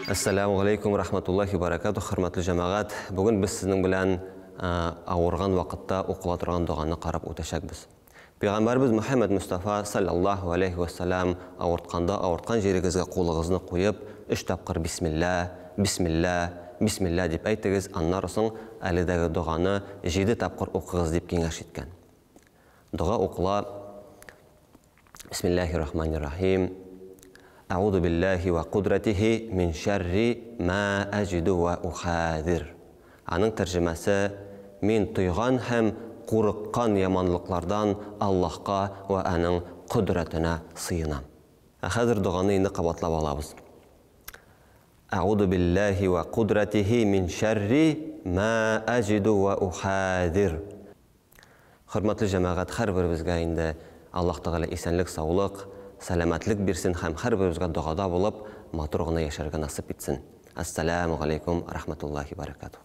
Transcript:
Әссәләмү галәйкүм рахматуллахи баракатух, хөрмәтле җәмәгать. Бүген без сезнең белән авырган вакытта укыла торган доганы карап үтәчәкбез. Пәйгамбәрбез Мөхәммәд Мостафа саллаллаһу алейһи вә сәлам авыртканда авырткан җирегезгә кулыгызны куеп, өч тапкыр бисмилла, бисмилла, бисмилла дип әйтегез, аннары соң әледәге доганы җиде тапкыр укыгыз дип киңәш иткән. Дога укыла Бисмиллахи рахмани рахим. Әгуду биллахи ва кудратихи мин шәрри ма әҗиду ва ухадир. Аның тәрҗемәсе, Мин тойган һәм курыккан яманлыклардан Аллаһка вә Аның кодрәтенә сыенам. Ә хәзер доганы инде кабатлап алабыз. Әгуду биллахи ва кудратихи мин шәрри ма әҗиду ва ухадир. Хөрмәтле җәмәгать, һәрберебезгә инде Аллаһ Тәгалә исәнлек-саулык, сәламәтлек бирсен һәм һәрберебезгә догада булып, матур гына яшәргә насыйп итсен. Әссәләмү галәйкүм рәхмәтуллаһи баракатуһ.